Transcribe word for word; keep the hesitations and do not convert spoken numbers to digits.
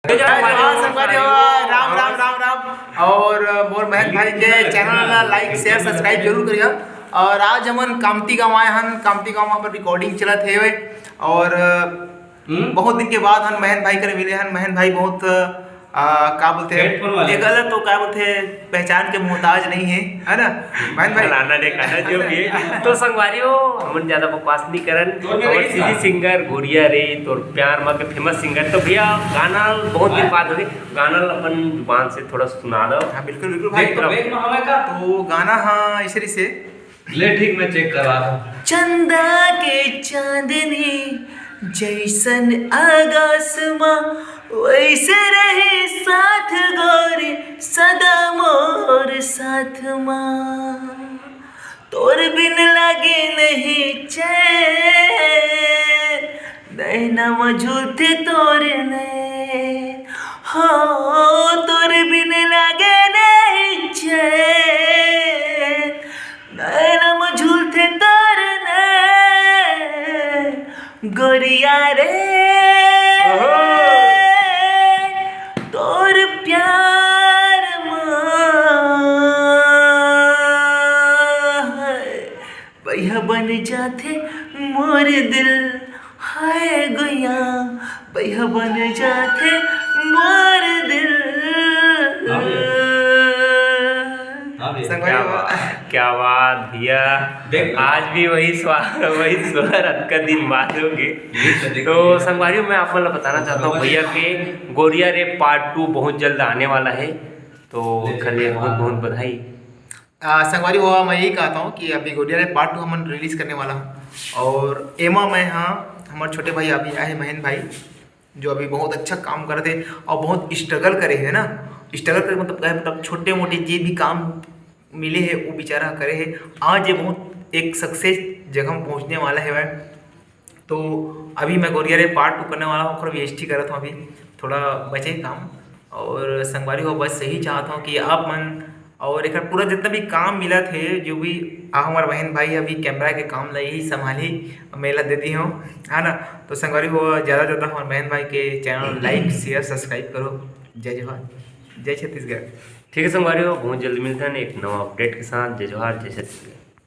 जय जोहार संगवारी हो, राम राम राम राम। और मोर महंत भाई के चैनल ला लाइक, शेयर, सब्सक्राइब जरूर करिया। और आज हमन कामती गांव आए हन, कामती गांव में अपन रिकॉर्डिंग चलत हे। और बहुत दिन के बाद हम महंत भाई करे मिले हन। महंत भाई बहुत, आ, का बोलते हैं, ये गलत तो का बोलते हैं, पहचान के मोहताज नहीं है, है ना महंत भाई? फलाना ढेकाना जो भी है। तो संगवारी हो, हमन ज्यादा बकवास नहीं करन। और सीधी सिंगर गोरिया रे तोर प्यार मा के फेमस सिंगर। तो भैया, गाना बहुत दिन बाद हो गए, गाना ला अपन जुबान से थोड़ा सुना दो। हाँ, बिल्कुल बिल्कुल भाई। तो गाना, हाँ, ऐसे से ले, ठीक, मैं चेक करवा रहा हूँ। चंदा के चांदनी जैसन आकाश मा, वैसे रहे साथ गोरी सदा मोर साथ मा। तोर बिन लागे नहीं चैन, नैना मा झूलथे तोर नैन। हो, तोर बिन लागे नहीं चैन, नैना मा झूलथे तोर नैन, गोरिया रे। तोर प्यार मा बइहा बन जाथे मोर दिल, हाय गोइया, बइहा बन जाथे मोर दिल। हाँ भैया। हाँ भैया। संगवारी हो, क्या बात भैया। देख। आज भी वही स्वा-, वही स्वर अतका दिन बाद हो गए। तो संगवारी हो, मैं आप मन ला बताना चाहता हूँ भैया के गोरिया रे पार्ट टू बहुत जल्द आने वाला है, तो ओखर लिए बहुत बहुत बधाई। आ, संगवारी हो, मैं यही कहता हूँ कि अभी गोरिया रे पार्ट टू हमन रिलीज करने वाला हूँ। और एमा मैं, हाँ, हमर छोटे भाई अभी आए हैं, महंत भाई, जो अभी बहुत अच्छा काम करत हे और बहुत स्ट्रगल करे हे ना। स्ट्रगल करे मतलब का हे, मतलब छोटे मोटे जे भी काम मिले हे, वो बेचारा करे हे। आज ये बहुत एक सक्सेस जगह में पहुँचने वाला है। तो अभी मैं गोरिया रे पार्ट टू करने वाला हूँ, ओकर वी एस टी करत हूँ अभी, थोड़ा बचे काम। और संगवारी हो, बस यही चाहत हूँ कि आप मन और एकर पूरा जितना भी काम मिलत हे, जो भी, आ, हमार बहन भाई अभी कैमरा के काम ला यही संभाली, मैं ला दे दी हूँ, है ना। तो संगवारी हो, ज़्यादा ज़्यादा हमार बहन भाई के चैनल लाइक, शेयर, सब्सक्राइब करो। जय जोहार, जय छत्तीसगढ़। ठीक है संगवारी हो, बहुत जल्द मिलते हैं एक नवा अपडेट के साथ। जय जोहार, जय छत्तीसगढ़।